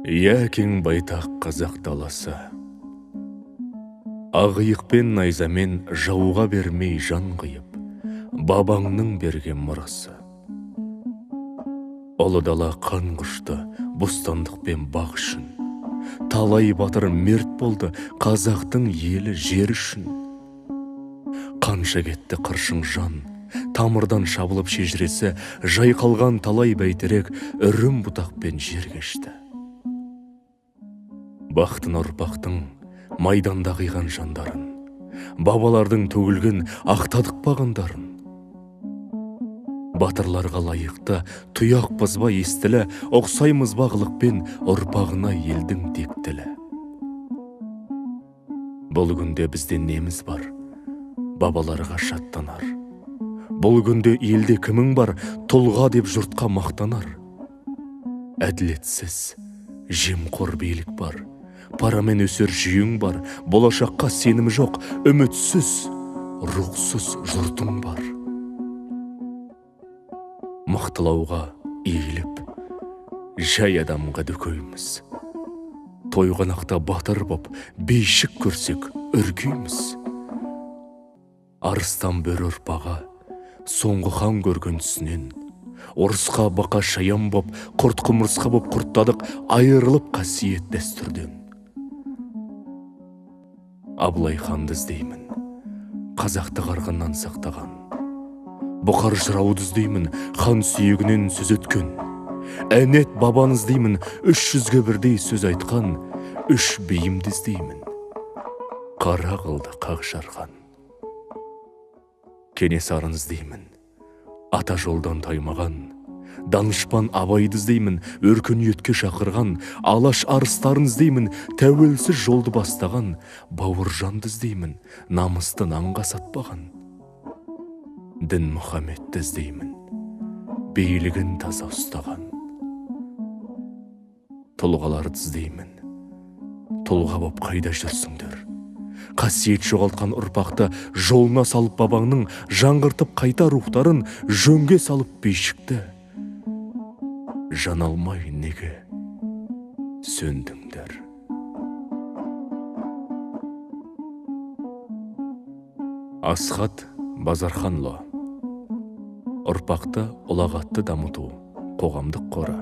Иә, кең байтақ қазақ даласы. Ақ иықпен найзамен жауға бермей жан қиып, бабаңның берген мұрасы. Ұлы дала қан құшты бостандық пен бақ үшін. Талай батыр мерт болды қазақтың елі жер үшін. Қанша кетті қыршын жан, тамырдан шабылып шежіресі, жайқалған талай бәйтерек үрім бұтақпен жер кешті. Бақтын ұрпақтың майданда қиған жандарын, бабалардың төгілген ақтадық бағандарын. Батырларға лайықты тұяқ бұзба естілі, ұқсаймыз ба қылықпен ұрпағына елдің тектілі. Бұл күнде бізде неміз бар, бабаларға шаттанар. Бұл күнде елде кімің бар, тұлға деп жұртқа мақтанар. Әділетсіз, жемқор билік бар, парамен өсер жүйең бар, болашаққа сенім жоқ, үмітсіз, рухсыз жұртың бар. Мықтылауға иіліп, жай адамға дөкейміз. Тойғанақта батыр боп, бейшік көрсек үркейміз. Арыстан бөрі ұрпағы, соңғы хан көрген түсінен, ұрысқа бақа шаян боп, құрт құмырсқа боп құрттадық, айырылып қасиет дәстүрден. Абылай ханды іздеймін, қазақты қарғыннан сақтаған. Бұқар жырауды іздеймін, хан сүйегінен сөз өткен. Әнет бабаны іздеймін, 300-ге бірдей сөз айтқан, үш биімді іздеймін, қара қылды қақ жарған. Кенесарыны іздеймін, ата жолдан таймаған, данышпан Абайды іздеймін, өркениетке шақырған, алаш арыстарын іздеймін, тәуелсіз жолды бастаған, Бауыржанды іздеймін, намысты нанға сатпаған. Дін Мұхаммедті іздеймін, билігін таза ұстаған. Тұлғаларды іздеймін, тұлға боп қайда жүрсіңдер? Қасиет жоғалтқан ұрпақты жолына салып бабаңның, жаңғыртып қайта рухтарын, жөнге салып бейшікті. Жан алмай неге сөндіңдер? Асхат Базарханұлы. Ұрпақты ұлағатты дамыту қоғамдық қоры.